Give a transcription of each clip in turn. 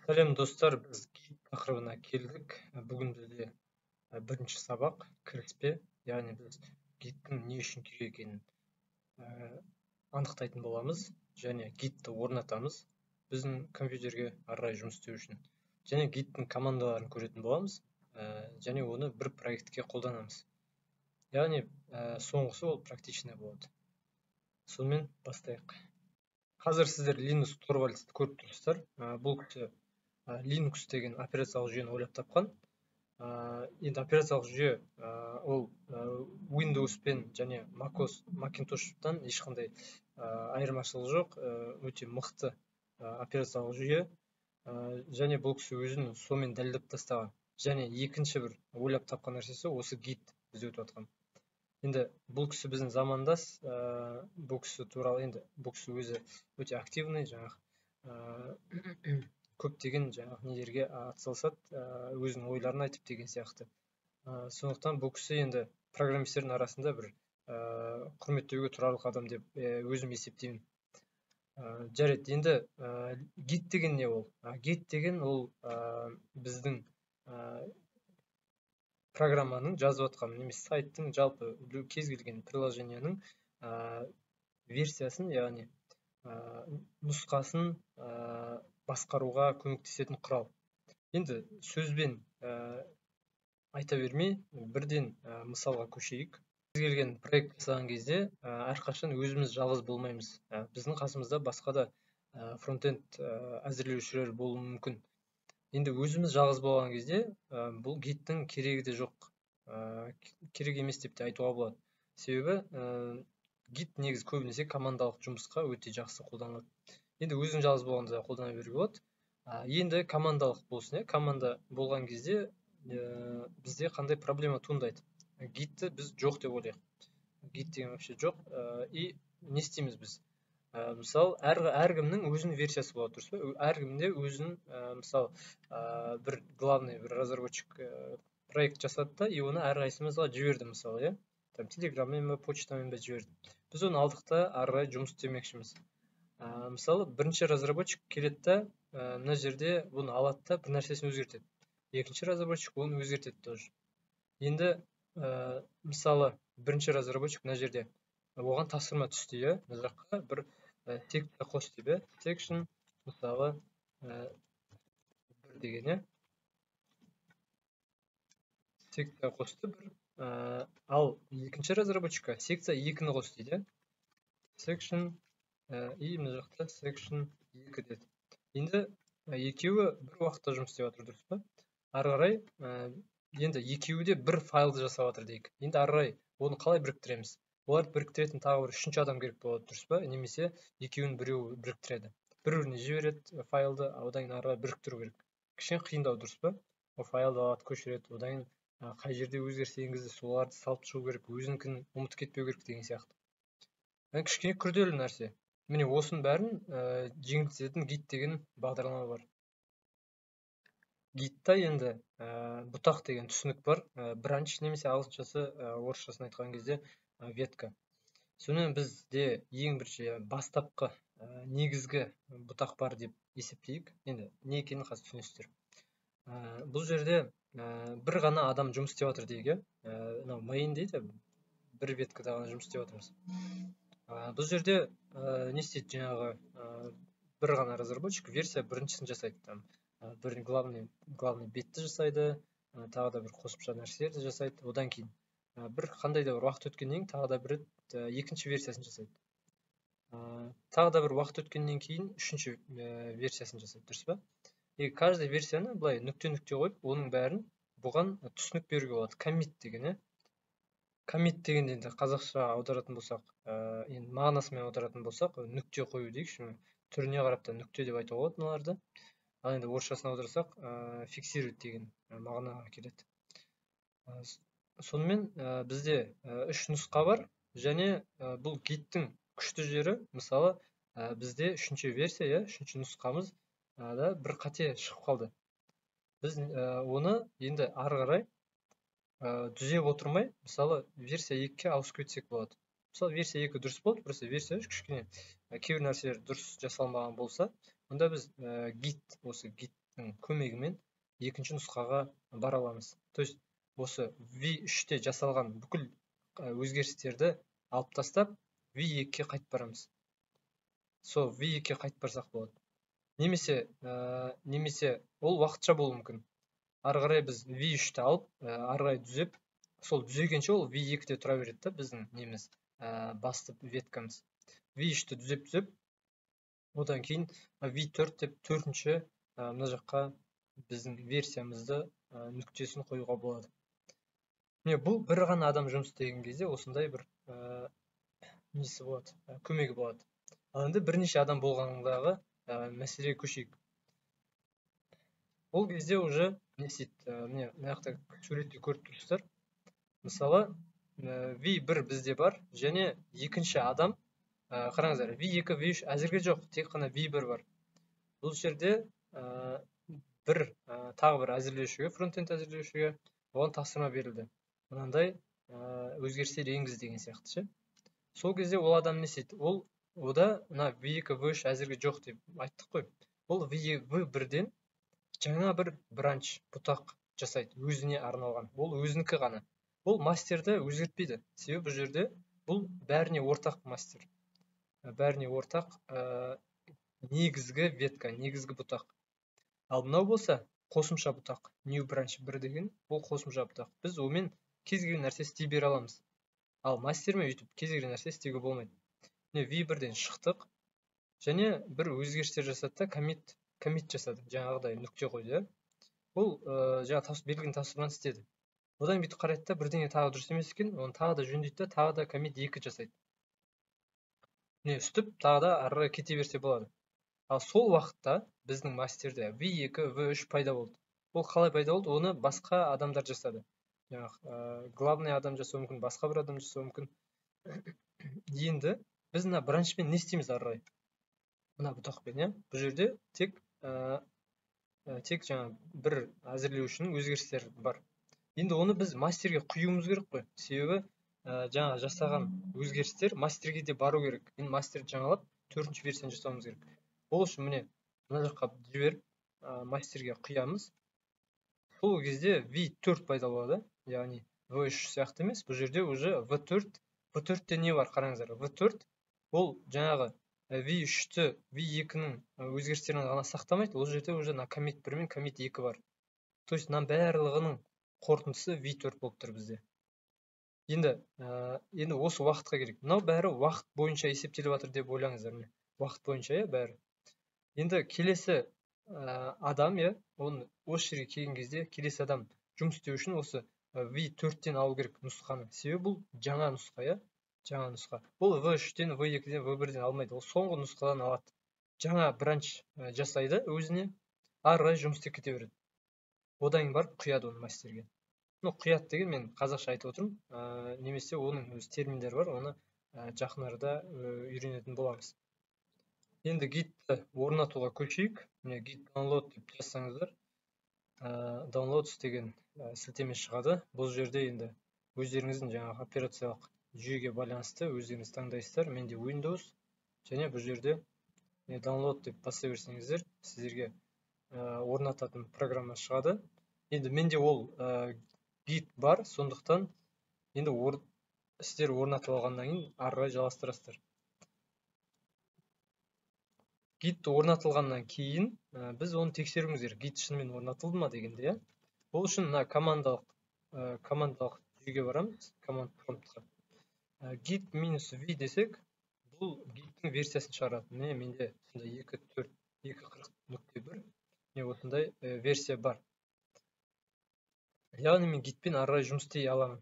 Сәлем, достар! Біз Git тақырыбына келдік. Бүгін бізде бірінші сабақ, кіріспе, яғни біз Git-тің не үшін керек екенін анықтайтын боламыз және Git-ті орнатамыз біздің компьютерге ары қарай жұмыс істеу үшін және Git-тің командаларын көретін боламыз және оны бір проектке қолданамыз, яғни соңғысы ол практичный болады. Сонымен, бастайық. Қазір сіздер Линус Торвальдсты көріп тұрсыздар. Бұл кісі Linux деген операциялық жүйені ойлап тапқан. Енді операциялық жүйе ол Windows пен және macOS, Macintosh'тан ешқандай айырмашылығы жоқ, өте мықты операциялық жүйе және бұл кісі өзін сонымен дәлелдеп тастаған. Және екінші бір ойлап тапқан нәрсесі осы Git, біз өтіп жатқан. Енді бұл кісі біздің замандас. Бұл кісі туралы, енді бұл кісі өзі өте активный, жаңағы көптеген жаңағы нелерге атсалысады, өзінің ойларын айтып деген сияқты. Сондықтан бұл кісі енді программистердің арасында бір құрметтеуге тұрарлық адам деп өзім есептеймін. Жарайды, енді Git деген не ол? Git деген ол біздің программаның жазып жатқан немесе сайттың, жалпы кез келген приложениенің версиясын, яғни нұсқасын басқаруға көмектесетін құрал. Енді сөзбен айта бермей, бірден мысалға көшейік. Кез келген проект жасаған кезде әрқашан өзіміз жалғыз болмаймыз, біздің қасымызда басқа да фронтенд әзірлеушілер болуы мүмкін. Енді өзіміз жалғыз болған кезде бұл Git-тің керегі де жоқ, керек емес деп те айтуға болады, себебі Git негізі көбінесе командалық жұмысқа өте жақсы қолданылады. Енді өзің жалғыз болғанда да қолдана беруге болады. Енді командалық болсын, иә. Команда болған кезде бізде қандай проблема туындайды? Git-ті біз жоқ деп ойлайық, Git деген вообще жоқ. И не істейміз біз? Мысалы, әркімнің өзінің версиясы болады, дұрыс па? Әркімде өзінің, мысалы, бір главный бір разработчик проект жасады да и оны әрқайсымызға жіберді, мысалы, иә, там Телеграммен ба, почтамен ба жіберді. Біз оны алдық та, ары қарай жұмыс істемекшіміз. Мысалы, бірінші разработчик келеді да, мына жерде бұны алады да, бір нәрсесін өзгертеді. Екінші разработчик оны өзгертеді тоже. Енді мысалы, бірінші разработчик мына жерде оған тапсырма түсті, иә, мына жаққа бір секция қос деп, иә, section, мысалы, бір деген, иә, секция қосты бір. Ал екінші разработчикқа секция екіні қос дейді, иә, section и мына жақта section 2 деді. Енді екеуі бір уақытта жұмыс істеп жатыр, дұрыс па? Ары қарай енді екеуі де бір файлды жасап жатыр дейік. Енді ары қарай оны қалай біріктіреміз? Оларды біріктіретін тағы бір үшінші адам керек болады, дұрыс па? Немесе екеуінің біреуі біріктіреді, бір біріне жібереді файлды, одан кейін ары қарай біріктіру керек. Кішкене қиындау, дұрыс па? Ол файлды алады, көшіреді, одан кейін қай жерде өзгеріс енгізді, соларды салып шығу керек, өзінікін ұмытып кетпеу керек деген сияқты. Кішкене күрделі нәрсе. Міне, осының бәрін жеңілдететін Git деген бағдарлама бар. Git-та енді бұтақ деген түсінік бар, branch немесе ағылшыншасы, орысшасын айтқан кезде ветка. Сонымен, бізде ең бірінші бастапқы негізгі бұтақ бар деп есептейік. Енді не екенін қазір түсінесіздер. Бұл жерде бір ғана адам жұмыс істеп жатыр дейік, иә, мынау main дейді, бір веткада ғана жұмыс істеп жатырмыз. Бұл жерде не істейді? Жаңағы бір ғана разработчик версия біріншісін жасайды, там бір главный бетті жасайды, тағы да бір қосымша нәрселерді жасайды. Одан кейін бір қандай да бір уақыт өткеннен кейін тағы да бір рет екінші версиясын жасайды, тағы да бір уақыт өткеннен кейін үшінші версиясын жасайды, дұрыс па? И каждый версияны былай нүкте нүкте қойып, оның бәрін бұған түсінік беруге болады. Commit деген, иә. Commit дегенде енді қазақша аударатын болсақ, енді мағынасымен аударатын болсақ, нүкте қою дейікші, түріне қарап та нүкте деп айтуға болады мыналарды. Ал енді орысшасын аударсақ, фиксировать деген мағынаға келеді. Сонымен, бізде үш нұсқа бар және бұл Git-тің күшті жері, мысалы, бізде үшінші версия, иә, үшінші нұсқамыз да бір қате шығып қалды. Біз оны енді ары қарай түзеп отырмай, мысалы, версия 2-ге ауысып кетсек болады. Мысалы, версия 2 дұрыс болды, просто версия 3 кішкене кейбір нәрселер дұрыс жасалмаған болса, Онда біз git, осы git-тің көмегімен екінші нұсқаға бара аламыз. То есть осы V3-те жасалған бүкіл өзгерістерді алып тастап, V2-ге қайтып барамыз. Сол V2-ге қайтып барсақ болады. Немесе ол уақытша болуы мүмкін. Ары қарай біз V3-ті алып, ары қарай түзеп, сол түзегенше ол V2-де тұра береді да, біздің неміз, басты веткамыз. V3-ті түзеп, одан кейін V4 деп төртінші мына жаққа біздің версиямызды нүктесін қоюға болады. Міне, бұл бір ғана адам жұмыс істеген кезде осындай бір несі болады, көмегі болады. Ал енді бірнеше адам болғандағы мәселеге көшейік. Ол кезде уже не істейді? Міне, мына жақта суретте көріп тұрсыздар. Мысалы, V1 бізде бар, және екінші адам, қараңыздар, V2, V3 әзірге жоқ, тек қана V1 бар. Бұл жерде бір тағы бір әзірлеушіге, фронтенд әзірлеушіге оған тапсырма берілді. Мынандай өзгерістер енгіз деген сияқты ше. Сол кезде ол адам не істейді? Ол ода мына V2, V3 әзірге жоқ деп айттық қой. Ол V1-ден жаңа бір бранч, бұтақ жасайды, өзіне арналған. Ол өзінікі ғана. Ол мастерді өзгертпейді. Себебі бұл жерде бұл бәріне ортақ мастер. Бәріне ортақ негізгі ветка, негізгі бұтақ. Ал мынау болса қосымша бұтақ. New branch 1 деген ол қосымша бұтақ. Біз онымен кез келген нәрсе істей бере аламыз. Ал мастермен өйтіп кез келген нәрсе істеуге болмайды. Міне, V1-ден шықтық және бір өзгерістер жасады да, коммит жасады. Жаңағыдай нүкте қойды. Ол жаңа берілген тапсырманы істеді. Одан бүйтіп қарайды да, бірдеңе тағы дұрыс емес екен, оны тағы да жөндейді да, тағы да коммит 2 жасайды. Міне, үстіп тағы да ары қарай кете берсе болады. Ал сол уақытта біздің мастерде V2, V3 пайда болды. Ол қалай пайда болды? Оны басқа адамдар жасады. Жаңағы главный адам жасауы мүмкін, басқа бір адам жасауы мүмкін. Енді біз мына бранчпен не істейміз ары қарай? Мына бұтақпен, иә? Бұл жерде тек жаңа бір әзірлеушінің өзгерістері бар. Енді оны біз мастерге құюымыз керек қой. Себебі жаңа жасаған өзгерістер мастерге де бару керек. Енді мастерді жаңалап төртінші версияны жасауымыз керек. Ол үшін міне мына жаққа жіберіп мастерге құямыз. Сол кезде V4 пайда болады, яғни V3 сияқты емес, бұл жерде уже V4. V4-те не бар, қараңыздар. V4 ол жаңағы V3-ті V2-нің өзгерістерін ғана сақтамайды, ол жерде уже мына commit 1 мен commit 2 бар. То есть мынаның барлығының қорытындысы V4 болып тұр бізде. Енді осы уақытқа керек. Мынау бәрі уақыт бойынша есептеліп жатыр деп ойлаңыздар. Міне, уақыт бойынша, иә, бәрі. Енді келесі адам, иә, оны осы жерге келген кезде келесі адам жұмыс істеу үшін осы V4-тен алу керек нұсқаны. Себебі бұл жаңа нұсқа, иә, жаңа нұсқа. Бұл V3-тен, V2-ден, V1-ден алмайды. Ол соңғы нұсқадан алады. Жаңа бранч жасайды өзіне, ары қарай жұмыс істеп кете береді. Одан кейін барып құяды оны мастерге. Ну, құяды деген мен қазақша айтып отырмын, немесе оның өз терминдері бар, оны жақын арада үйренетін боламыз. Енді гитті орнатуға көшейік. Міне, git download деп жазсаңыздар, downloads деген сілтеме шығады. Бұл жерде енді өздеріңіздің жаңағы операциялық жүйеге байланысты өздеріңіз таңдайсыздар. Менде Windows, және бұл жерде download деп баса берсеңіздер, сіздерге орнататын программа шығады. Енді менде ол git бар, сондықтан енді сіздер орнатып алғаннан кейін ары қарай жалғастырасыздар. Git орнатылғаннан кейін біз оны тексеруіміз керек. Git шынымен орнатылды ма дегенде, иә. Ол үшін мына командалық жүйеге барамыз, команд промптқа. Git минус v десек, бұл git-тің версиясын шығарады. Міне, менде осындай екі төрт, екі қырық нүкте бір, міне осындай версия бар. Яғни мен git-пен ары қарай жұмыс істей аламын.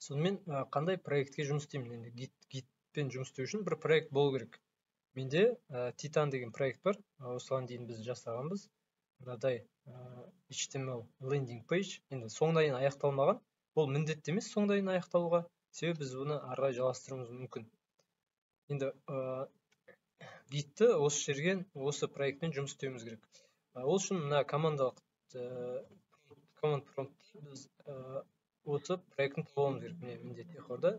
Сонымен қандай проектке жұмыс істеймін енді? Git-пен жұмыс істеу үшін бір проект болу керек. Менде Titan деген проект бар. Осыған дейін біз жасағанбыз. Мынадай HTML landing page. Енді соңына дейін аяқталмаған. Ол міндетті емес соңына дейін аяқталуға. Себебі біз бұны ары қарай жалғастыруымыз мүмкін. Енді Git-ті осы жерге, осы проектпен жұмыс істеуіміз керек. Ол үшін мына командалық command prompt біз осы проектін табуымыз керек. Міне, менде техорда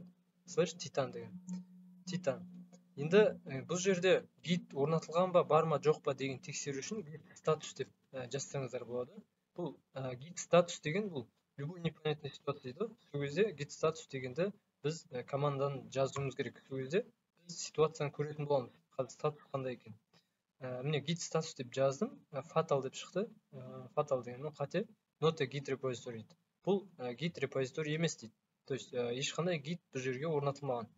слэш Titan деген. Titan. Енді бұл жерде git орнатылған ба, бар ма, жоқ па деген тексеру үшін git status деп жазсаңыздар болады. Бұл git status деген бұл любой непонятный ситуация дейді. Сол кезде git status дегенді біз команданы жазуымыз керек. Сол кезде біз ситуацияны көретін боламыз. Қазір статус қандай екен. Міне, git status деп жаздым, fatal деп шықты. Fatal деген қате, not a git repository дейді. Бұл git repository емес дейді. То есть ешқандай git бұл жерге орнатылмаған.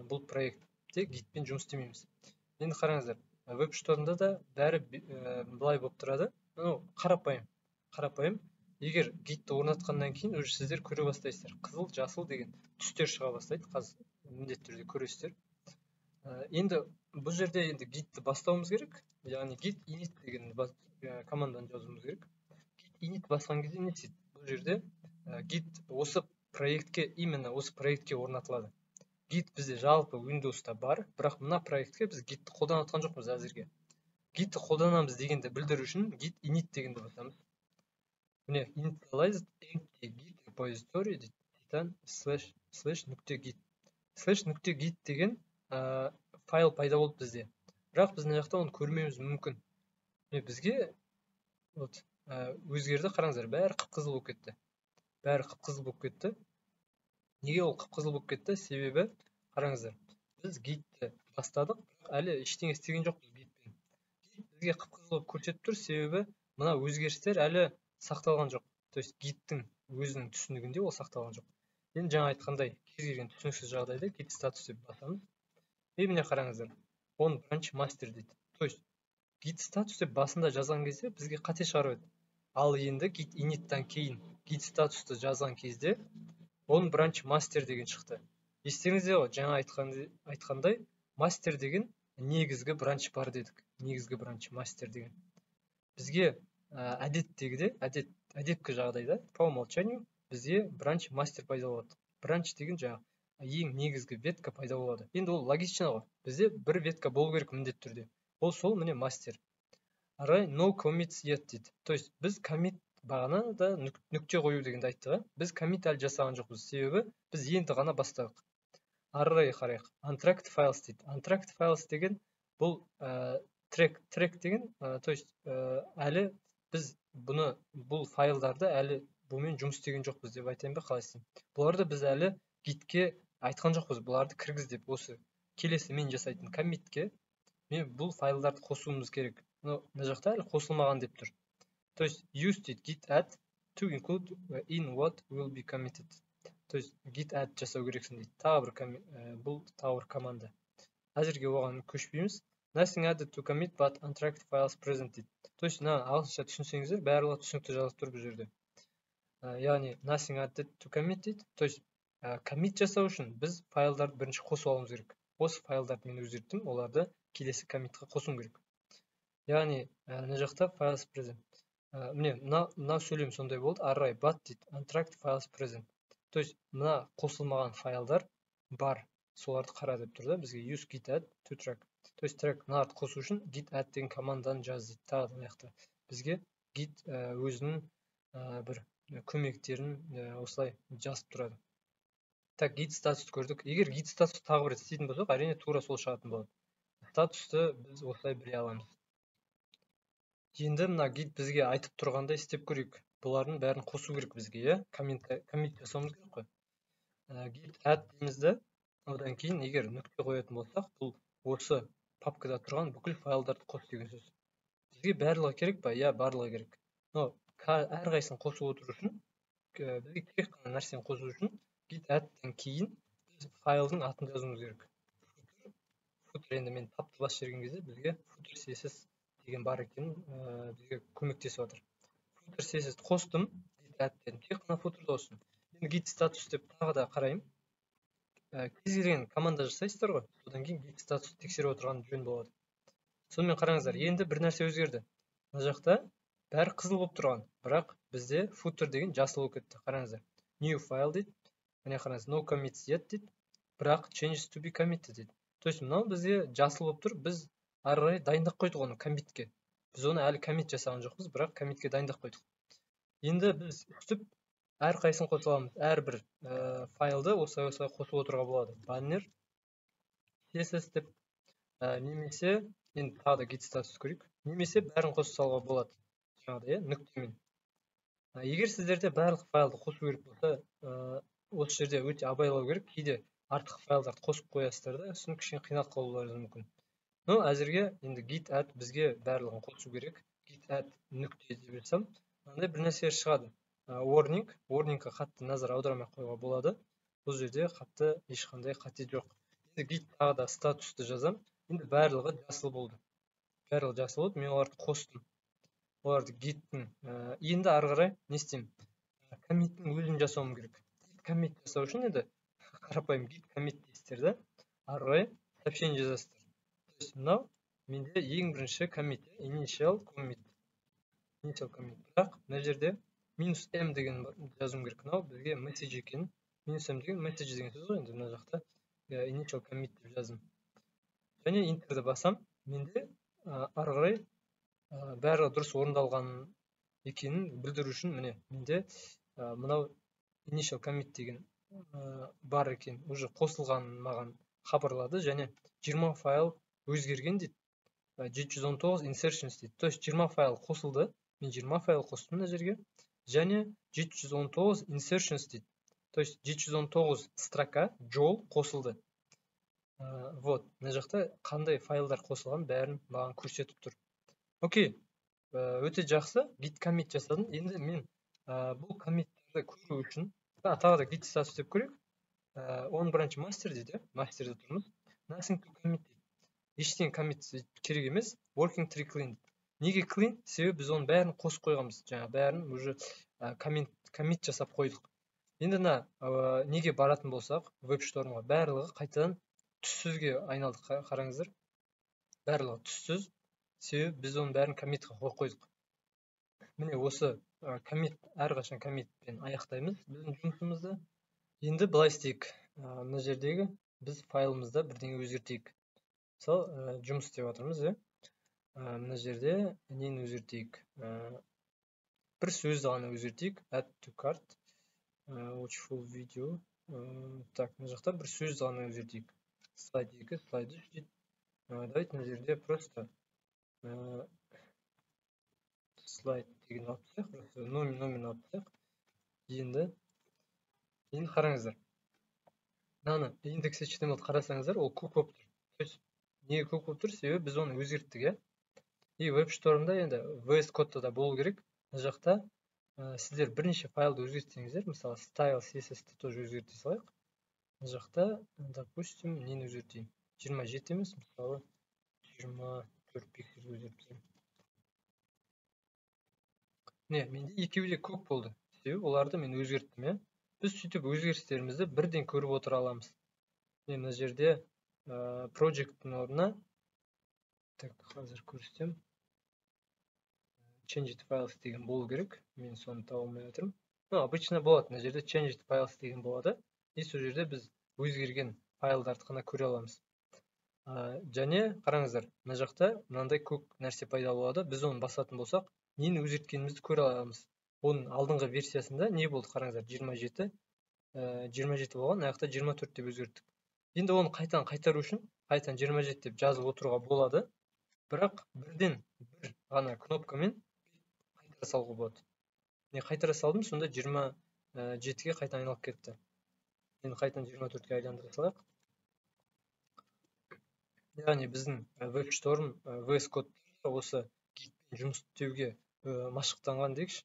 Бұл проектте gitпен жұмыс істемейміз. Енді қараңыздар, WebStorm-да да бәрі былай болып тұрады. Ну, қарапайым. Қарапайым. Егер gitті орнатқаннан кейін уже сіздер көре бастайсыздар. Қызыл, жасыл деген түстер шыға бастайды. Қазір міндетті түрде көресіздер. Енді бұл жерде енді gitті бастауымыз керек. Яғни git init деген команданы жазуымыз керек. Git init басқан кезде не істейді? Бұл жерде git осы проектке, именно осы проектке орнатылады. Git бізде жалпы Windows'та бар, бірақ мына проектке біз gitті қолданып жатқан жоқпыз әзірге. Gitті қолданамыз дегенді білдіру үшін git init дегенді басамыз. Міне, initialized empty git repository дейді. Titan slash slash нүкте git. Slash нүкте git деген файл пайда болды бізде. Бірақ біз мына жақта оны көрмеуіміз мүмкін. Міне, бізге вот өзгерді, қараңыздар, бәрі қып-қызыл болып кетті. Бәрі қып-қызыл болып кетті. Неге ол қып-қызыл болып кетті? Себебі қараңыздар, біз gitті бастадық, бірақ әлі ештеңе істеген жоқпыз gitпен. Git бізге қып-қызыл болып көрсетіп тұр, себебі мына өзгерістер әлі сақталған жоқ. То есть gitтің өзінің түсінігінде ол сақталған жоқ. Енді жаңа айтқандай, кез келген түсініксіз жағдайда git status деп басамыз. И міне, қараңыздар, on branch master дейді. То есть git status деп басында жазған кезде бізге қате шығарып еді. Ал енді git init'тан кейін git statusты жазған кезде on branch master деген шықты. Естеріңізде ғой, жаңа айтқандай, мастер деген негізгі branch бар дедік. Негізгі branch master деген. Бізге әдеттегіде, әдепкі жағдайда, по умолчанию бізде branch master пайда болады. Branch деген жаңа ең негізгі ветка пайда болады. Енді ол логично ғой. Бізде бір ветка болу керек міндетті түрде. Ол сол міне мастер. Ары no commits yet дейді. То есть біз commit бағана да нүкте қою дегенді айттық, ә? Біз commit әлі жасаған жоқпыз, себебі біз енді ғана бастадық. Ары қарай қарайық. Untracked files дейді. Untracked files деген бұл track деген, то есть әлі біз бұл файлдарды әлі бұнымен жұмыс істеген жоқпыз деп айтайын ба, қалай істеймін. Бұларды біз әлі gitке айтқан жоқпыз, бұларды кіргіз деп. Осы келесі мен жасайтын коммитке мен бұл файлдарды қосуымыз керек. Но мына жақта әлі қосылмаған деп тұр. То есть use дейді git add to include in what will be committed. То есть git add жасау керексің дейді. Тағы бір бұл тағы бір команда. Әзірге оған көшпейміз. Nothing added to commit but untracked files present дейді. То есть мына ағылшынша түсінсеңіздер, барлығы түсінікті жазылып тұр бұл жерде. Яғни nothing added to commit дейді. То есть commit жасау үшін біз файлдарды бірінші қосып алуымыз керек. Осы файлдарды мен өзгерттім, оларды келесі коммитқа қосуым керек. Яғни мына жақта files present. Міне, мына сөйлем сондай болды. Array but дейді, untracked files present. То есть мына қосылмаған файлдар бар. Соларды қара деп тұр да бізге use git add to track. То есть track мыналарды қосу үшін git add деген команданы жаз дейді. Тағы да мына жақта бізге git өзінің бір көмектерін осылай жазып тұрады. Так, git статусты көрдік. Егер git статус тағы бір рет істейтін болсақ, әрине тура сол шығатын болады. Статусты біз осылай біле аламыз. Енді мына git бізге айтып тұрғандай істеп көрейік. Бұлардың бәрін қосу керек бізге, иә? Коммит жасауымыз керек қой. Git add дейміз де, одан кейін егер нүкте қоятын болсақ, бұл осы папкада тұрған бүкіл файлдарды қос деген сөз. Бізге барлығы керек па? Иә, барлығы керек. Но әрқайсысын қосып отыру үшін, бізге керек қана нәрсені қосу үшін git add-тен кейін біз файлдың атын жазуымыз керек. Footer, енді мен тапты басып жіберген кезде бізге footer css деген бар екенін бізге көмектесіп жатыр. Footer css қостым, git add дедім, тек қана footerді қостым. Енді git status деп тағы да қараймын. Кез келген команда жасайсыздар ғой, содан кейін git status тексеріп отырған жөн болады. Сонымен қараңыздар, енді бір нәрсе өзгерді. Мына жақта бәрі қызыл болып тұрған, бірақ бізде footer деген жасыл болып кетті. Қараңыздар, new file дейді. Міне қараңыз, no commits yet дейді, бірақ changes to be committed дейді. То есть мынау бізде жасыл болып тұр, біз ары қарай дайындап қойдық оны коммитке. Біз оны әлі коммит жасаған жоқпыз, бірақ коммитке дайындап қойдық. Енді біз өстіп әрқайсысын қоса аламыз. Әрбір файлды осылай осылай қосып отыруға болады. Баннер CSS деп, немесе енді тағы да git status көрейік, немесе бәрін қоса салуға болады жаңағыдай, иә, нүктемен. Егер сіздерде барлық файлды қосу керек болса, осы жерде өте абайлау керек, кейде артық файлдарды қосып қоясыздар да, сосын кішкене қиналып қалуларыңыз мүмкін. Но әзірге енді git add бізге барлығын қосу керек. Git add нүкте деп жазсам, мынандай бір нәрсе шығады. Warning, warningқа қатты назар аудармай қоюға болады. Бұл жерде қатты ешқандай қате жоқ. Енді git тағы да статусты жазам. Енді барлығы жасыл болды. Барлығы жасыл болды, мен оларды қостым. Оларды git'тің енді ары қарай не істеймін? Коммиттің өзін жасауым керек. Коммит жасау үшін енді қарапайым git commit дейсіздер да, ары қарай сообщение жазасыздар. То есть мынау менде ең бірінші commit, initial commit. Initial commit. Бірақ мына жерде минус m деген жазуым керек. Мынау бізге message екен. Минус m деген message деген сөз ғой. Енді мына жақта initial commit деп жаздым. Және enterді басам, менде ары қарай барлығы дұрыс орындалған екенін білдіру үшін міне менде мынау initial commit деген бар екен, уже қосылғанын маған хабарлады. Және 20 файл өзгерген дейді, 719 insertions дейді, то есть 20 файл қосылды, мен 20 файл қостым мына жерге. Және 719 insertions дейді, то есть 719 строка жол қосылды. Вот мына жақта қандай файлдар қосылған бәрін маған көрсетіп тұр. Окей, өте жақсы, git commit жасадым. Енді мен бұл коммиттерді көру үшін тағы да git status деп көрейік. On branch master дейді, мастерде тұрмыз. Nothing to commit дейді, ештеңе commit керек емес. Working tree clean дейді. Неге clean? Себебі біз оның бәрін қосып қойғанбыз, жаңа бәрін уже commit жасап қойдық. Енді мына неге баратын болсақ, WebStormға, барлығы қайтадан түссізге айналды. Қараңыздар, барлығы түссіз, себебі біз оның бәрін коммитқа қойып қойдық. Міне осы коммит, әрқашан коммитпен аяқтаймыз біздің жұмысымызды. Енді былай істейік, мына жердегі біз файлымызда бірдеңе өзгертейік. Мысалы, жұмыс істеп жатырмыз, иә, мына жерде нені өзгертейік? Бір сөзді ғана өзгертейік. Add to cart, watch full video. Так, мына жақта бір сөзді ғана өзгертейік. Слайд 2, слайд 3 дейді. Давайте мына жерде просто слайд деген алып тастайық, просто номерін алып тастайық. Енді қараңыздар, мынаны index HTML қарасаңыздар, ол көк болып тұр. То есть неге көк болып тұр? Себебі біз оны өзгерттік, иә. И WebStormда, енді VS Code'да да болу керек, мына жақта сіздер бірнеше файлды өзгертсеңіздер, мысалы, style CSS-ті тоже өзгерте салайық. Мына жақта, допустим, нені өзгертейін? 27 емес, мысалы, 24 пиксельге өзгертіп тастаймын. Міне, менде екеуі де көк болды, себебі оларды мен өзгерттім, иә. Біз сөйтіп өзгерістерімізді бірден көріп отыра аламыз. Міне, мына жерде project'тің орнына, так, қазір көрсетемін, changed files деген болу керек, мен соны таба алмай жатырмын. Ну, обычно болады, мына жерде changed files деген болады, и сол жерде біз өзгерген файлдарды ғана көре аламыз. Және қараңыздар, мына жақта мынандай көк нәрсе пайда болады. Біз оны басатын болсақ, нені өзгерткенімізді көре аламыз. Оның алдыңғы версиясында не болды? Қараңыздар, 27, 27 болған, мына жақта 24 деп өзгерттік. Енді оны қайтадан қайтару үшін қайтадан 27 деп жазып отыруға болады, бірақ бірден бір ғана кнопкамен қайтара салуға болады. Міне, қайтара салдым, сонда 27-ге қайта айналып кетті. Енді қайтадан 24-ке айландыра салайық. Яғни біздің WebStorm, VS Code осы гитпен жұмыс істеуге машықтанған дейікші,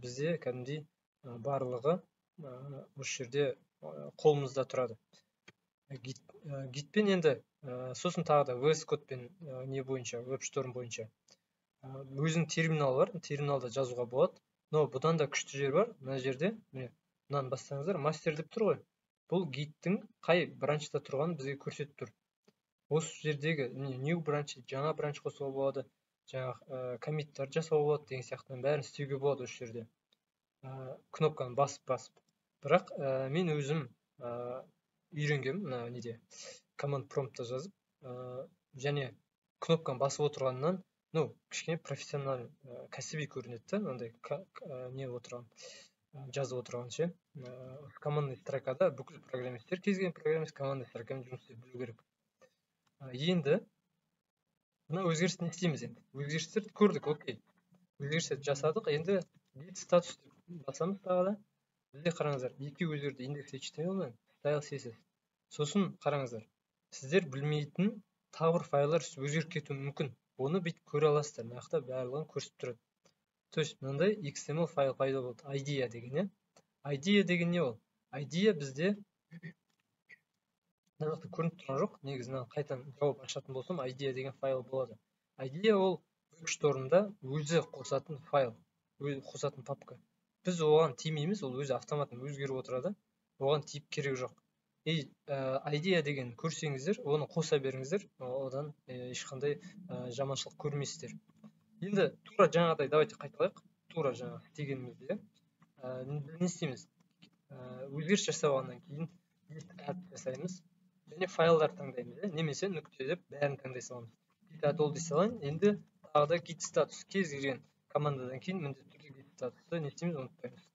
бізде кәдімгідей барлығы осы жерде қолымызда тұрады. Гитпен енді сосын тағы да VS Code-пен не бойынша, WebStorm бойынша өзінің терминалы бар, терминалда жазуға болады. Но бұдан да күшті жер бар. Мына жерде, міне, мынаны бассаңыздар, мастер деп тұр ғой. Бұл гиттің қай бранчта тұрғанын бізге көрсетіп тұр. Осы жердегі new branch, жаңа бранч қосуға болады, жаңа коммиттар жасауға болады деген сияқтының бәрін істеуге болады осы жерде. Кнопканы басып-басып. Бірақ мен өзім үйренгенмін мына неде, command promptта жазып, және кнопканы басып отырғаннан, ну, кішкене профессионал, кәсіби көрінеді да, мынандай не отырған, жазып отырған ше. Командный строкада бүкіл программисттер, кез келген программист командный строкамен жұмыс істеп білу керек. Енді мына өзгерісті не істейміз енді? Өзгерістерді көрдік, окей. Өзгерістерді жасадық. Енді git status деп басамыз тағы да. Бізде қараңыздар, екеуі өзгерді: index HTML мен style CSS. Сосын қараңыздар, сіздер білмейтін тағы бір файлдар өзгеріп кетуі мүмкін. Оны бүйтіп көре аласыздар. Мына жақта барлығын көрсетіп тұрады. То есть мынандай XML файл пайда болды. Idea деген, иә. Idea деген не ол? Idea бізде мына жақта көрініп тұрған жоқ. Негізі мынаны қайтадан жауып ашатын болсам, idea деген файл болады. Idea ол WebStorm-да өзі қосатын файл, өзі қосатын папка. Біз оған тимейміз, ол өзі автоматом өзгеріп отырады. Оған тиіп керек жоқ. И idea деген көрсеңіздер, оны қоса беріңіздер, одан ешқандай жаманшылық көрмейсіздер. Енді тура жаңағыдай давайте қайталайық. Тура жаңа істегенімізде не істейміз? Өзгеріс жасап алғаннан кейін git add жасаймыз және файлдар таңдаймыз, иә, немесе нүкте деп бәрін таңдай саламыз. Git add all дей салайын. Енді тағы да git status, кез келген командадан кейін міндетті түрде git status ты не істейміз, ұмытпаймыз.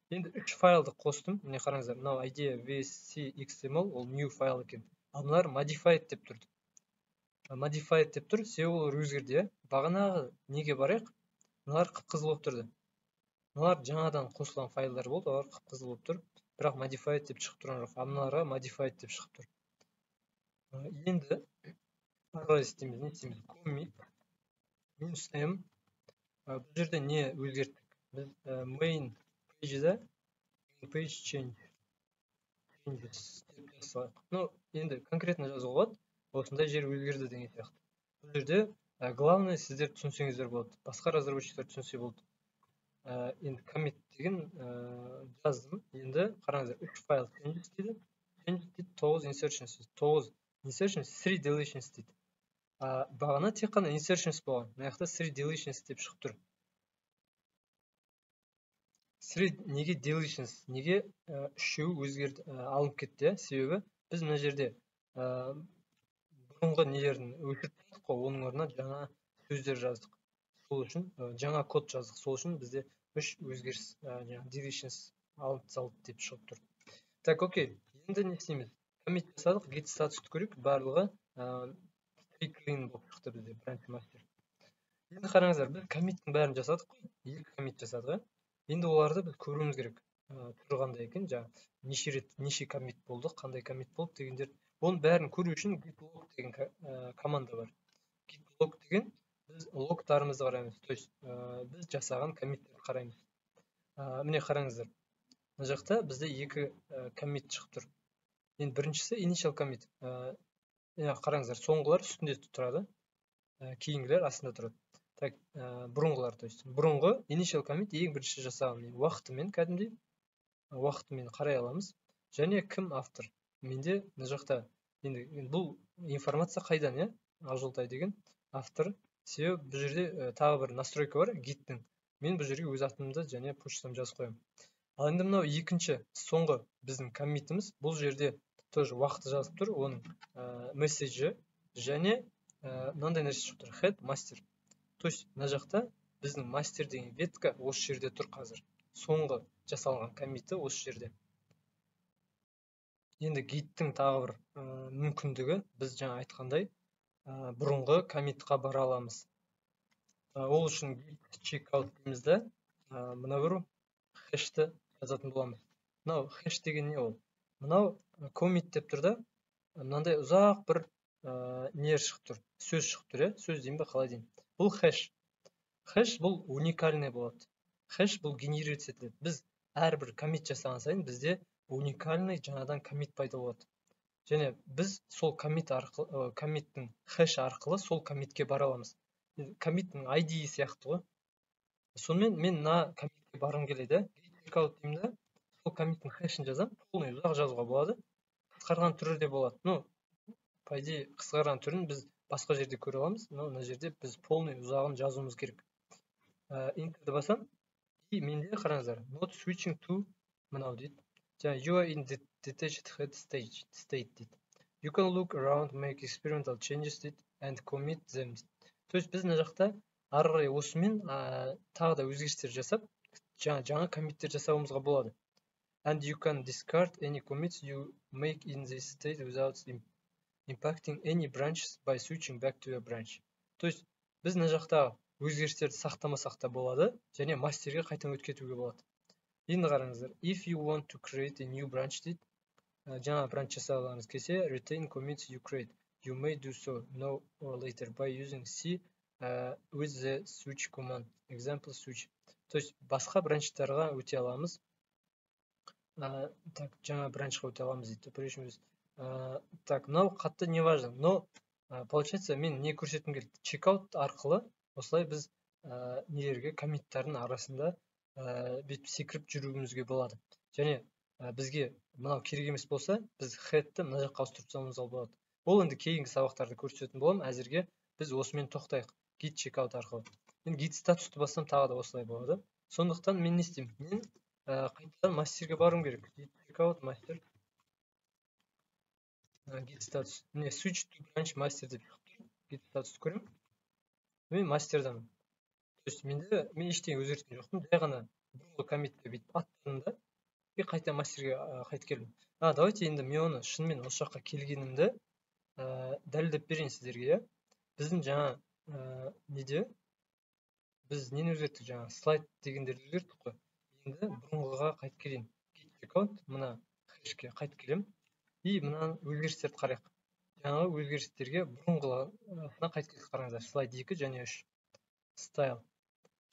Енді үш файлды қостым. Міне, қараңыздар, мынау idea vsc xml, ол new файл екен. Ал мыналар modified деп тұр. Modified деп тұр, себебі олар өзгерді, иә. Бағанағы неге барайық? Мыналар қып қызыл болып тұрды. Мыналар жаңадан қосылған файлдар болды, олар қып қызыл болып тұр, бірақ modified деп шығып тұрған жоқ. Ал мыналарға modified деп шығып тұр. Енді ары қарай істейміз. Не істейміз? Commit минус m. Бұл жерде не өзгерттік біз? Main page-да page change changes деп жазсақ, ну енді конкретно жазуға болады, осындай жер өзгерді деген сияқты. Бұл жерде главное, сіздер түсінсеңіздер болады, басқа разработчиктер түсінсе болды. Енді commit деген жаздым. Енді қараңыздар, үш файл changes дейді, changes дейді, тоғыз insertions, тоғыз insertions, three deletions дейді. Бағана тек қана insertions болған, мына жақта three deletions деп шығып тұр. Three неге deletions, неге үшеуі өзгерді, алынып кетті, иә? Себебі біз мына жерде бұрынғы нелерін өшіріп тастадық қой, оның орнына жаңа сөздер жаздық, сол үшін жаңа код жаздық. Сол үшін бізде үш өзгеріс, жаңағы deletions алынып тасталды деп шығып тұр. Так, окей, енді не істейміз? Commit жасадық, git status ты көрейік. Барлығы clean болып шықты бізде, branch master. Енді қараңыздар, біз commit тің бәрін жасадық қой, екі commit жасадық, иә. Енді оларды біз көруіміз керек, түрі қандай екен, жаңағы неше рет, неше commit болды, қандай commit болды дегендер. Оның бәрін көру үшін git log деген команда бар. Git log деген біз логтарымызды қараймыз, то есть біз жасаған commit терді қараймыз. Міне, қараңыздар, мына жақта бізде екі commit шығып тұр. Енді біріншісі initial commit. Қараңыздар, соңғылар үстінде тұрады, кейінгілер астында тұрады. Так, бұрынғылар, то есть бұрынғы initial commit, ең бірінші жасаған, уақытымен, кәдімгідей уақытымен қарай аламыз және кім автор. Менде мына жақта енді бұл информация қайдан, иә? Ақжолтай деген автор. Себебі бұл жерде тағы бір настройка бар git тің, мен бұл жерге өз атымды және почтамды жазып қоямын. Ал енді мынау екінші, соңғы біздің commit іміз. Бұл жерде тоже уақыты жазып тұр, оның месседжі және мынандай нәрсе шығып тұр: head master. То есть мына жақта біздің мастер деген ветка осы жерде тұр қазір, соңғы жасалған commit і осы жерде. Енді git тің тағы бір мүмкіндігі, біз жаңа айтқандай, бұрынғы commit қа бара аламыз. Ол үшін git checkout дейміз да, мына бір хэш ті жазатын боламыз. Мынау хэш деген не ол? Мынау commit деп тұр да, мынандай ұзақ бір не шығып тұр, сөз шығып тұр, иә, сөз деймін ба, қалай деймін. Бұл хэш. Хэш бұл уникальный болады. Хэш бұл генерировать етіледі. Біз әрбір commit жасаған сайын бізде уникальный жаңадан commit пайда болады және біз сол commit арқылы, commit тің хэш арқылы сол commit ке бара аламыз. Commit тің ID сияқты ғой. Сонымен мен мына commit ке барғым келеді, checkout деймін да, сол commit тің хэш ін жазамын. Полный ұзақ жазуға болады, қысқарған түрі де болады. Ну, по идее, қысқарған түрін біз басқа жерде көре аламыз, но мына жерде біз полный ұзағын жазуымыз керек. Enter ді басамын, и менде, қараңыздар, not switching to мынау дейді, жаңа you are in detached head state дейді. You can look around, make experimental changes дейді and commit them дейді. То есть біз мына жақта ары қарай осымен тағы да өзгерістер жасап, жаңа commit тер жасауымызға болады. And you can discard any commits you make in this state without impacting any branches by switching back to your branch. То есть біз мына жақта өзгерістерді сақтамасақ та болады және мастерге қайтадан өтіп кетуге болады. Енді қараңыздар, if you want to create a new branch дейді, жаңа branch жасағыңыз келсе, retain commits you create. You may do so now or later by using C with the switch command. Example switch. То есть басқа бранчтарға өте аламыз. Так, жаңа бранчқа өте аламыз дейді. Operation with, так, мынау қатты не важно, но получается, мен не көрсеткім келді? Checkout арқылы осылай біз нелерге, коммиттардың арасында бүйтіп секіріп жүруімізге болады. Және бізге мынау керек емес болса, біз headті мына жаққа ауыстырып тастауымызға болады. Ол енді кейінгі сабақтарда көрсететін боламын. Әзірге біз осымен тоқтайық, git checkout арқылы. Енді git статусты бассам, тағы да осылай болады. Сондықтан мен не істеймін? Мен қайтадан мастерге баруым керек. Git checkout master, git status. Міне, switch to branch master деп шығып тұр. Git статусты көремін. Мен мастердамын. То есть мен ештеңе өзгерткен жоқпын. Жай ғана бұрынғы коммитті бүйтіп аттым да и қайта мастерге қайтып келдім. Давайте енді мен оны шынымен осы жаққа келгенімді дәлелдеп берейін сіздерге, иә. Біздің жаңа неде біз нені өзгерттік? Жаңа слайд дегендерді өзгерттік қой. Енді бұрынғыға қайтып келейін. Git checkout, мына хэшке қайтып келемін. И мына өзгерістерді қарайық. Жаңағы өзгерістерге бұрынғысына қайтып келдік, қараңыздар. Слайд 2 және 3. Style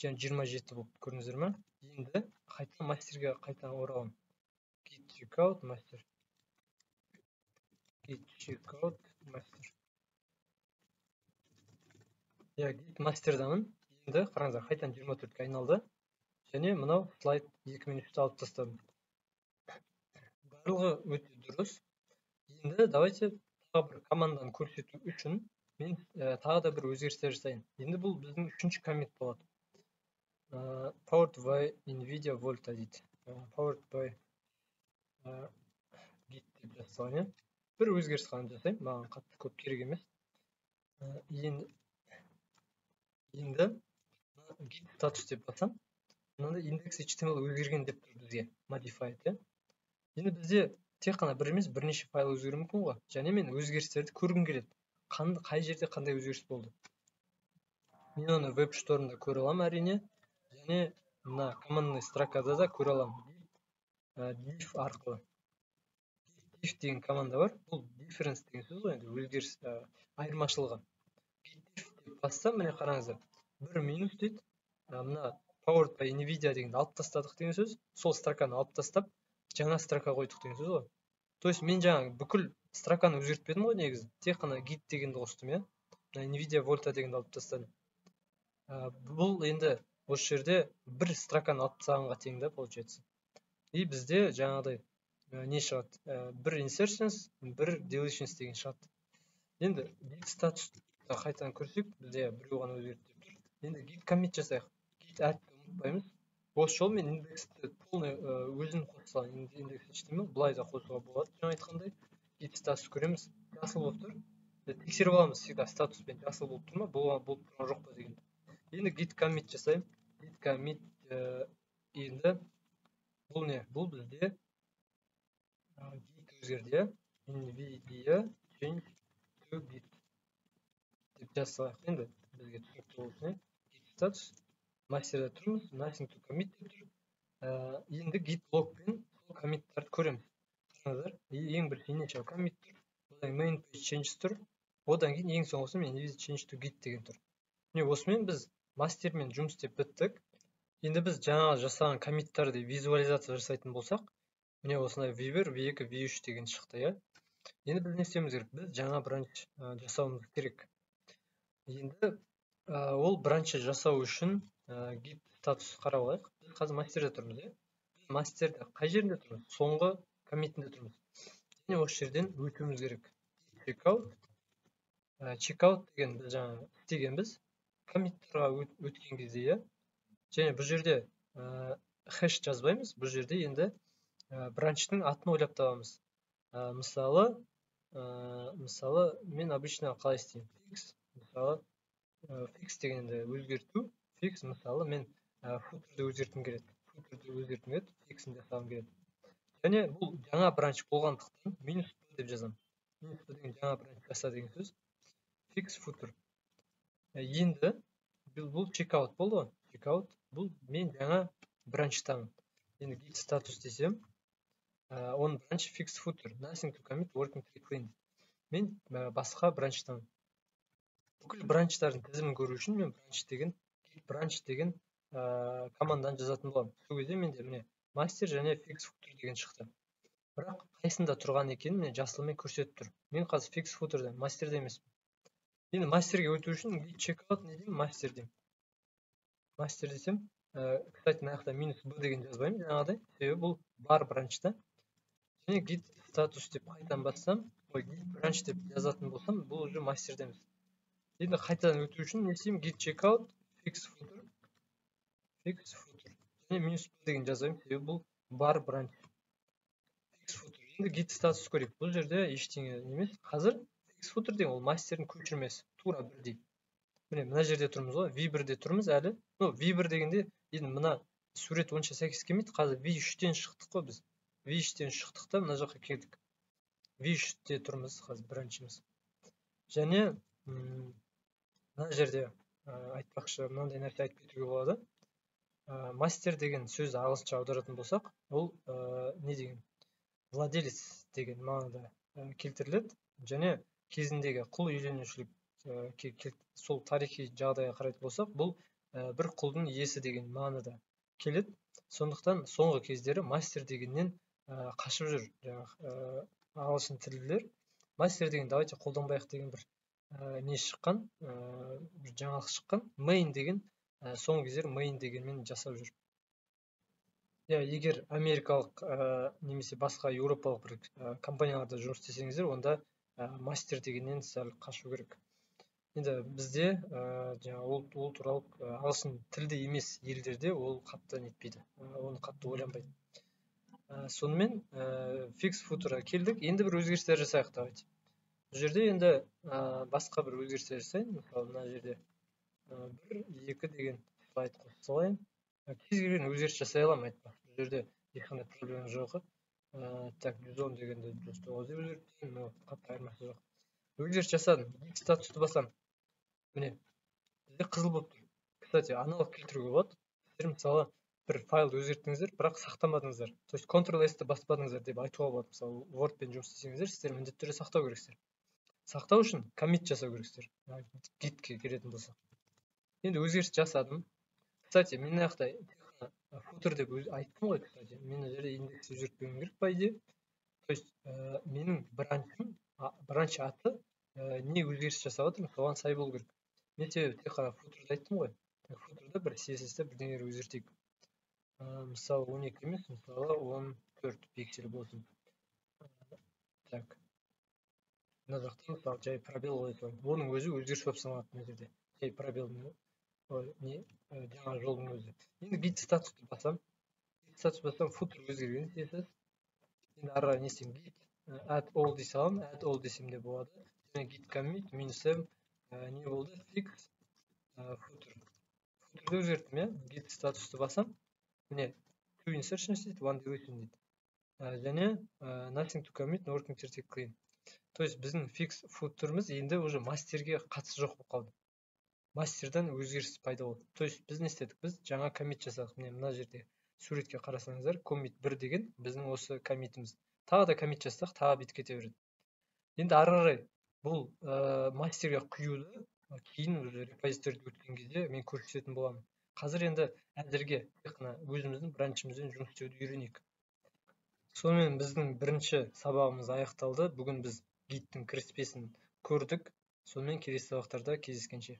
және 27 болып, көрдіңіздер ме? Енді қайта мастерге қайта ораламын. Git checkout master. Git checkout master. Иә, git мастердамын. Енді қараңыздар, қайтадан 24-ке айналды. Және мынау слайд 2 мен 3-ті алып тастадым. Барлығы өте дұрыс. Енді давайте тағы бір команданы көрсету үшін мен тағы да бір өзгерістер жасайын. Енді бұл біздің үшінші коммит болады. Powered by Nvidia Volta дейді. Powered by Git деп жаза салайын, иә. Бір өзгеріс қана жасаймын, маған қатты көп керек емес. Енді git status деп бассам, мынандай index HTML өзгерген деп тұр бізге, modified, иә. Енді бізде тек қана бір емес, бірнеше файл өзгеруі мүмкін ғой. Және мен өзгерістерді көргім келеді. Қай жерде қандай өзгеріс болды? Мен оны WebStorm'да көре аламын, әрине. Және мына командный строкада да көре аламын. Diff арқылы. Diff деген команда бар. Бұл difference деген сөз ғой, енді өзгеріс, айырмашылығы. Diff деп бассам, міне қараңыздар. Бір минус дейді. Мына powered by Nvidia дегенді алып тастадық деген сөз. Сол строканы алып тастап, жаңа строка қойдық деген сөз ғой. То есть мен жаңа бүкіл строканы өзгертпедім ғой негізі. Тек қана git дегенді қостым, иә. Мына Nvidia Volta дегенді алып тастадым. Бұл енді осы жерде бір строканы алып тастағанға тең да, получается. И бізде жаңағыдай не шығады? Бір insertions, бір deletions деген шығады. Енді git status қайтадан көрсек, бізде біреу ғана өзгерді деп тұр. Енді git commit жасайық. Git add ұмытпаймыз. Осы жолы мен индексті полный өзім қоса салайын. Индекс HTML былай да қосуға болады, жаңа айтқандай. Git status көреміз, жасыл болып тұр. Тексеріп аламыз всегда, статуспен жасыл болып тұр ма, болып тұрған жоқ па дегенді. Енді git commit жасаймын. Git commit, енді бұл не? Бұл бізде git өзгерді, иә? Nvidia change to git деп жаза салайық. Енді бізге түсінікті болсын, иә? Git status мастерда тұрмыз, nothing to commit деп тұр. Енді git log-пен сол коммиттарды көреміз. Қараңыздар, ең бірінші initial commit тұр, одан кейін main page changes тұр, одан кейін ең соңғысы мен Nvidia change to git деген тұр. Міне, осымен біз мастермен жұмыс істеп біттік. Енді біз жаңа жасаған коммиттарды визуализация жасайтын болсақ, міне осындай V1, V2, V3 деген шықты, иә. Енді біз не істеуіміз керек? Біз жаңа бранч жасауымыз керек. Енді ол бранчты жасау үшін git статус қарап алайық. Біз қазір мастерде тұрмыз, иә. Біз мастерде қай жерінде тұрмыз? Соңғы коммитінде тұрмыз. Және осы жерден өтуіміз керек. Checkout. Checkout деген біз жаңа істегенбіз. Коммиттарға өткен кезде, иә. Және бұл жерде хэш жазбаймыз. Бұл жерде енді бранчтың атын ойлап табамыз. Мысалы, мен обычно қалай істеймін? Fix, мысалы, fix деген енді өзгерту. Fix, мысалы, мен футерді өзгерткім келеді. Футерді өзгерткім келеді, фиксін жасағым келеді. Және бұл жаңа бранч болғандықтан минус п деп жазамын. Минус b деген жаңа branch жаса деген сөз. Fix footer. Енді бұл checkout болды ғой. Checkout бұл мен жаңа branch тамын. Енді git status десем, on branch fix footer, nothing to commit, working tree clean. Мен басқа branch тамын. Бүкіл branch тардың тізімін көру үшін мен branch деген, git branch деген команданы жазатын боламын. Сол кезде менде, міне, мастер және fix footer деген шықты. Бірақ қайсында тұрған екенін, міне, жасылмен көрсетіп тұр. Мен қазір fix footer да, мастерде емеспін. Енді мастерге өту үшін git checkout не деймін? Мастер деймін. Мастер десем, кстати, мына жақта минус b деген жазбаймын жаңағыдай, себебі бұл бар branch та. Және git status деп қайтадан бассам, ой, git branch деп жазатын болсам, бұл уже мастердеміз. Енді қайтадан өту үшін не істеймін? Git checkout fix footer, fix footer және минус b деген жазбаймын, себебі бұл бар branch, fix footer. Енді git status көрейік. Бұл жерде ештеңе емес. Қазір fix footer деген ол мастердің көшірмесі, тура бірдей. Міне, мына жерде тұрмыз ғой, v1-де тұрмыз әлі. Ну, v1 дегенде енді мына сурет онша сәйкес келмейді. Қазір v3-тен шықтық қой біз. v3-тен шықтық та, мына жаққа келдік. v3-те тұрмыз қазір, branch іміз. Және мына жерде, айтпақшы, мынандай нәрсе айтып кетуге болады. Мастер деген сөзді ағылшынша аударатын болсақ, ол не деген? Владелец деген мағынада келтіріледі. Және кезіндегі құл иеленушілік, сол тарихи жағдайға қарайтын болсақ, бұл бір құлдың иесі деген мағынада келеді. Сондықтан соңғы кездері мастер дегеннен қашып жүр жаңағы ағылшын тілділер. Мастер деген давайте қолданбайық деген бір не шыққан, бір жаңалық шыққан. Main деген, соңғы кездері main дегенмен жасап жүр. Иә, егер америкалық немесе басқа еуропалық бір компанияларда жұмыс істесеңіздер, онда мастер дегеннен сәл қашу керек. Енді бізде жаңағы ол туралы ағылшын тілді емес елдерде ол қатты нетпейді, оны қатты ойланбайды. Сонымен fix footer ға келдік. Енді бір өзгерістер жасайық, давайте. Бұл жерде енді басқа бір өзгерістер жасайын. Мысалы, мына жерде бір, екі деген слайд қосып салайын. Кез келген өзгеріс жасай аламын, айтпақшы, бұл жерде ешқандай проблема жоқ. Так, 110 дегенде 109 деп өзгертейін, но қатты айырмасы жоқ. Өзгеріс жасадым. Git status ты басамын. Міне, бізде қызыл болып тұр. Кстати, аналог келтіруге болады. Сіздер, мысалы, бір файлды өзгерттіңіздер, бірақ сақтамадыңыздар, то есть Ctrl S ті баспадыңыздар деп айтуға болады. Мысалы, Word пен жұмыс істесеңіздер, сіздер міндетті түрде сақтау керексіздер. Сақтау үшін commit жасау керексіздер, Git ке келетін болсақ. Енді өзгеріс жасадым. Кстати, мен мына жақта тек қана footer деп айттым ғой. Кстати, мен мына жерде индекс өзгертпеуім керек по идее. То есть менің branch ым, branch аты не өзгеріс жасап жатырмын, соған сай болу керек. Мен себебі тек қана footer ді айттым ғой. Footer да бір CSS-те бірдеңелер өзгертейік. Мысалы, 12 емес, мысалы, 14 пиксель болсын. Так, мына жақта, мысалы, жай пробел қоя салайын. Оның өзі өзгеріс болып саналады мына жерде, жай пробел, не, жаңа жолдың өзі. Енді git status ты басамын. Git status бассам, footer өзгерген, CSS. Енді ары қарай не істеймін? Git add all дей саламын, add all десем де болады. Және git commit минус m не болды? Fix footer. Footer ді өзгерттім, иә. Git status ты басам, міне, two insertions дейді, one deletion дейді және nothing to commit, working tree clean. То есть біздің fix footer іміз енді уже мастерге қатысы жоқ болып қалды. Мастерден өзгеріс пайда болды. То есть біз не істедік? Біз жаңа commit жасадық. Міне, мына жерде суретке қарасаңыздар, commit 1 деген біздің осы commit іміз. Тағы да commit жасасақ, тағы бүйтіп кете береді. Енді ары қарай бұл мастерге құюды кейін уже репозиторийде өткен кезде мен көрсететін боламын. Қазір енді әзірге тек қана өзіміздің branch імізбен жұмыс істеуді үйренейік. Сонымен, біздің бірінші сабағымыз аяқталды. Бүгін біз Git тің кіріспесін көрдік. Сонымен, келесі сабақтарда кездескенше.